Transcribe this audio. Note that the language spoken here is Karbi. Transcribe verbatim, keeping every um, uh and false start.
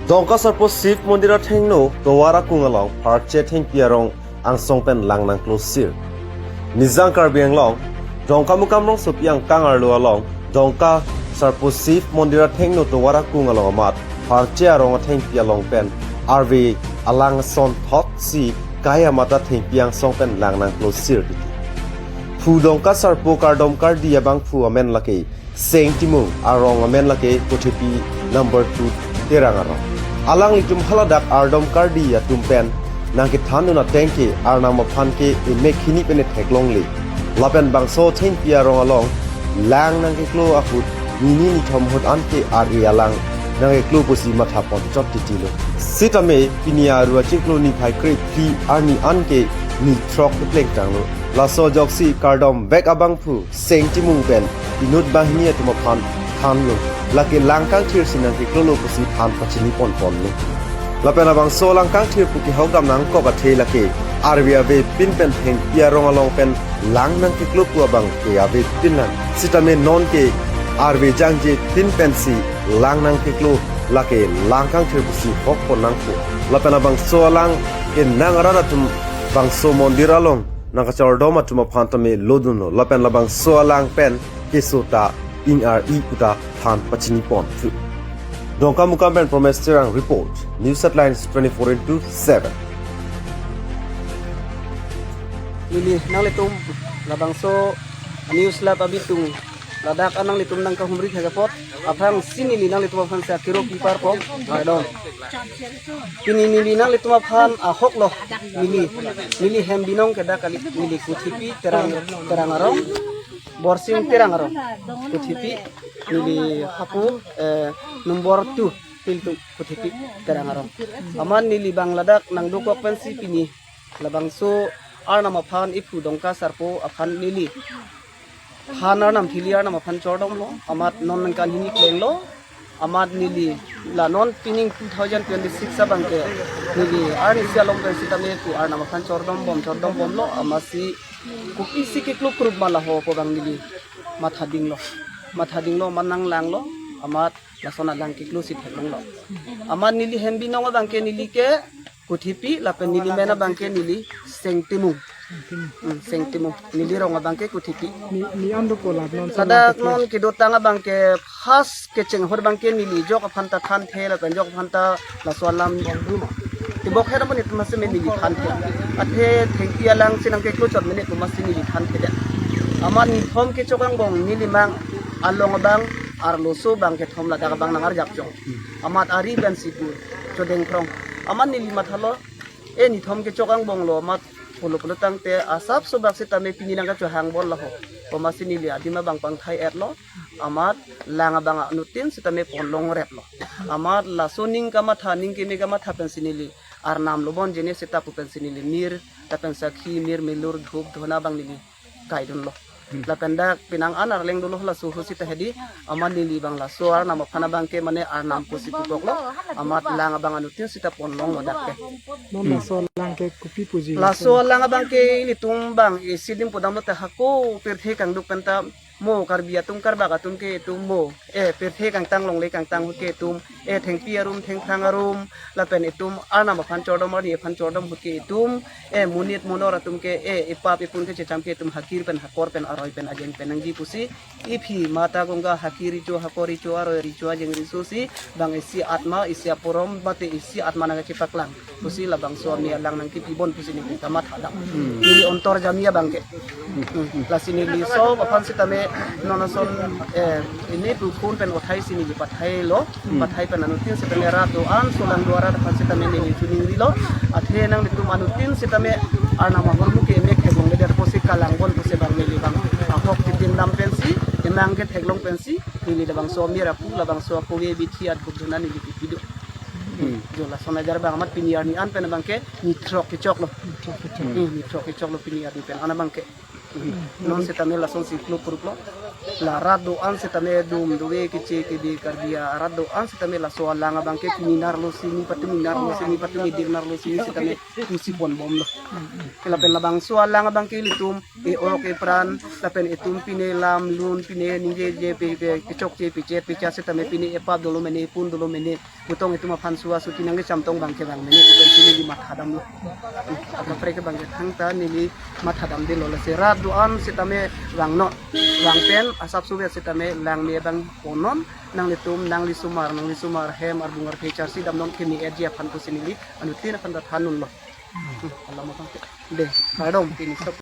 Dongka Sarpo Shiv Mondir athengno tovar akung along pharche thengpi arong angsong pen lang nangklosir. Nijang Karbi Anglong, Dongkamukam rongsopi angkang arlo along, Dongka Sarpo Shiv Mondir athengno tovar akung along amat pharche arong athengpi along pen arve alang asonthotsi kai amat athengpi angsong pen lang nangklosir titi. Phu Dongka Sarpo kardom kardi abangphu amen lake Seng Timung, arong amen lake Kothepi number two Terang arong. Alanglitum haladak ardom kardi atum pen nangkethandun ateng ke arnam aphan ke emek hini pen theklongle. Lapen bangso thengpi arong along lang nangkeklo ahut nini nithom ahut anke arve alang nangkeklo pusi matha ponchot titilo. Sitame pini aru achiklo niphai krephli arni anke ni throk kepleng tanglo. Laso ajoksi kardom vek abangphu Seng Timung pen inut banghini atum aphan thanlo. Lake lang kangthir si nangkeklolo pusi than pachini ponponlo. Lapen labangso lang kangthir pu kehok dam nangkok athe lake arve avepin pen thengpi arong along pen lang nangkeklo pu abangke avepin lang. Sitame nonke arve jangjepin pensi lang nangkeklo, lake lang kangthir pusi hok pon nangpo. Lapen labangso alang ke nang arat atum bangso mondir along nangkachordom atum aphan tame lodunlo. Lapen labangso alang pen keso ta ing-ar-i pu ta than pachini ponthu. Dongkamukam pen Promes Terang report, News Headlines twenty-four into seven. Neli nanglitum labangso news lap abitung ladak an nanglitum nangkahumri thek apot aphrangsi neli nanglitum aphan sa kiro pipar pom kardom. Pini neli nanglitum aphan ahoklo, neli, neli hem binong ke dak kali, neli Kothepi Terang, Terang arong, Borsing Terang arong, Kothepi, neli hapu, eh, number two, Piltu Kothepi Terang arong. Amat neli bang ladak nangdokok pensi pini labangso arnam aphan iphu Dongka Sarpo aphan neli han arnam thili arnam aphan chordomlo, amat non ningkan hini plenglo, amat neli la non pining two thousand twenty-six abangke neli arnisi along pen sitame pu arnam aphan chordom bom, chordom bomlo, amatsi kopisi keklo krup ma laho pu abang neli matha dinglo, matha dinglo, manang langlo, amat lason alang keklo si theklonglo. Amat neli hem binong abangke neli ke Kothepi, lapen neli men abangke neli Seng Timung. Hmm, Seng Timung. Neli rong abangke Kothepi. Ni, ni ando ko lak non sa ladak non kedotang abangke first kecheng ahut abangke neli jok aphan ta thanthe lapen jok aphan ta laso alam tibok her abang itum ase men neli thanthe. Athe thengpi alang si nangkeklo chot men itum ase neli thanthe det. Amat nithom kechok angbong neli mang along abang arloso abang kethom ladak abang nang-arjap jong. Amat ari pen si pu chodeng krong. Amat neli mathalo, e nithom kechok angbonglo, amat pulo pulo tangte asapso bak sitame pini nangkachohang bol laho. Komatsi neli adim abang pangthai-etlo, amat lang abang anuttin sitame ponlong replo. Amat laso ning kamatha, ning keme kamatha pensi neli arnam lobon jene seta pu pensi neli mir, lapen sakhi, mir milur, dhup dhuna abang neli kaidunlo. Lapen dak penang an arleng dolo laso ahut sita hedi, amat neli bang laso arnam aphan abangke mane arnam pusi pukoklo, amat lang abang anuttin sita ponlonglo dak ke. Non laso alang ke kopi puji? Laso alang abangke ilitum bang isi adim pudamlo ta hako pirthe kangduk penta mo Karbi atum Karbak atum ke itum mo, eh, pirthe kangtang longle kangtang ahut ke itum, eh, thengpi arum thengphrang arum, lapen itum arnam aphan chordom arni aphan chordom ahut ke itum, eh, monit monor atum ke, eh, ipap ipun kechecham ke itum hakir pen hakor pen aroi pen ajeng pen nangji pusi, iphi Mata Ganga hakir richo hakor richo aroi richo ajeng riso si bang isi atma isi aporom mate isi atma nangkachepaklang pusi labangso ami alang nangkipibon pusi neli kamatha dam. Neli ontor jami abangke. Hmm. Lasi neli so aphan sitame non ason, eh, ini dukun pen othai si neli pathailo, pathai pen anuttin sitame rat do-an solang do arat aphan sitame neli chuning rilo. Athe nanglitum anuttin sitame arnam ahormu ke emek theklongledet pusi kalang bom pusi bang neli bang ahok titin dam pensi, enang ke theklong pensi, neli labangso amir apu, labangso akove bithi at gup dhuna neli pipido. Hmm. Jo lason ajar bang amat pini arni an pen abangke ni throk kechoklo. Ni throk kechok. Hmm, ni throk kechoklo pini arni pen an abangke. Hmm. Non sitame lasonsi klop kloplo. La rat do-an setame dum dove keche kebe Karbi arat do-an setame laso alang abang ke pini nerlo si, ni patumi nerlo si, ni patumi dik nerlo si, ni setame pusi ponbomlo. Lapen labangso alang abang ke ilitum e-ok epran, lapen itum pine lam lun, pine ningjeje pe, pe, kechokche pichet picha setame pine epap dolo mene, pun dolo mene, butong itum aphan suwa suki nangkechamtong abang ke vang mene, lapen si neli mathadamlo. Kaprek abang ke thangta neli mathadamdelo, lasi rat do-an setame vangnon, vang pen asap suve setame langme abang ponnon, nanglitum, nangli sumar, nangli sumar hem arbung arphe charsi damnon keme-etji aphan pusi neli anuttin aphan ta than-unlo. Alam abang ke. De, kardom pini stop.